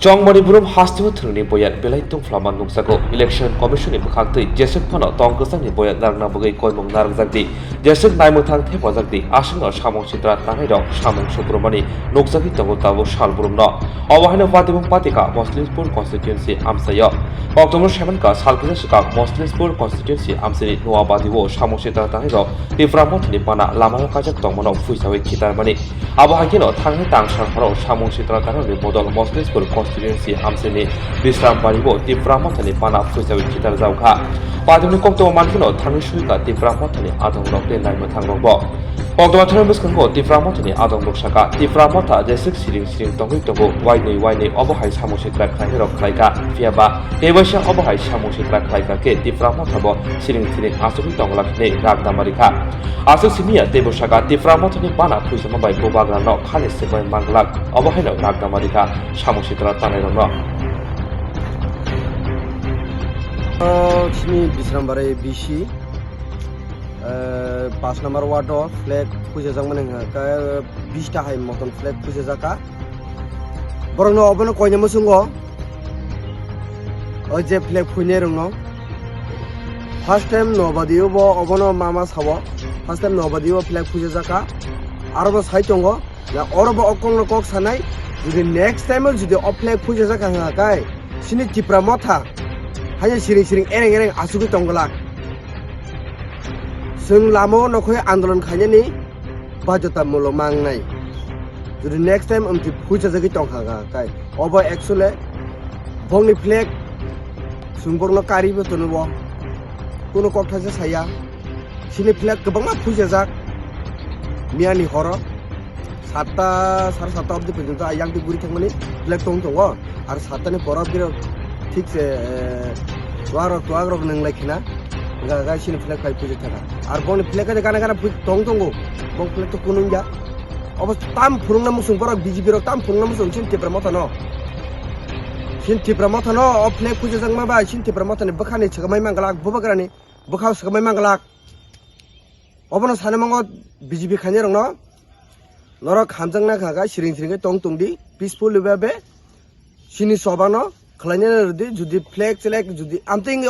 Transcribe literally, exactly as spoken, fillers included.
Chongmani burum hasteo thwngni boya belai tungphlama nukjago. Election Commission ni bwkhak twi jeswk phano tong kwchangni boya narwkna bagwi koimung narwkjakdi. Jeswk naimwthang thepajakdi. Aswkno samung sitra tangnairok samung suprumani nukjagwi tongo tabuk sal burumno. Obo haino patibung patika Moslinspur constituency amchaio. Koktwmano saimankha salkisa swkang Moslinspur constituency amchaini Noabadi o samung sitra tangnairok Tipra Mothani bana lamao kaijak tongmano phuisawi khitarmani. Abo hai kheno thangnai tang sal horo samung sitra tangnani bodol Moslinspur constituency amchaini Bisrambari o Tipra Mothani bana phuisawi khitarjak kha. Patibni koktwma mankheno thangwi suikha Tipra Mothani adongrok tei naimwthangrokbo. Koktwma thani bwskango Tipra Mothani adongrok sakha, Tipra Motha jeswk siring siring tongwi tongo, wainwi wainwi obo hai samung sitra khlainairok khlaikha, phiyaba teibaisa obo hai samung sitra khlaikha khe Tipra Mothabo siring siring achugwi tongwlak hinwi rak dama rikha. Aswk simiya teibo sakha, Tipra Mothani bana phuisama bai bubagrano khani swkbai manglak, obo haino rak dama rikha samung sitra tangnairokno. O chini Bisrambari B C, eh, pash number ward o flag phuijajakmani hwnka khe bish ta hai moton flag phuijajakha. Borokno obono koina muchungo, o je flag phuinai rokno. First time Noabadi o bo obono mama sabo. First time Noabadi o flag phuijajakha. Aro bo sai tongo. Na oro bo o kokno kok sanai, jodi next time o jodi o flag phuijajak wngkha khe, chini Tipra Motha haino siring siring ereng ereng achugwi tongglak. Chwng lama o nokhoi andolon khainani bajotamulok mangnai. Jodi next time amtwi phuijajagwi tongkha khe, obo actually bongni flag chwng borokno karibo tono bo. Kunu kok thaisa saya. Chini flag kwbangma phuijajak. Miyani horo satta, sare satta obdi porjonto ayang di guri thangmani flag tong tongo. Ar satta ni poro biro thik se, eh, tuarok, tuarok nang lai khina. Ga, ga chini flag pai phuijak thaka. Ar boni flag ga gana gana phui tong tongo. Bong flag to kunung ya. Obo tam phurungna musung borok B J P rok tam phurungna musung chini Tipra Motha no. Chini Tipra Motha no o flag phuijajak ma bai chini Tipra Motha ni bwkhani chwkamai manglak bubagrani. Bwkhao swkamai manglak. Obono sanamango B J P khainairokno norok hamjakna kha kha siring siring khe tong tong di, peaceful bai be chini chobano khlaina rwdi, jodi flag chelek jodi amtwing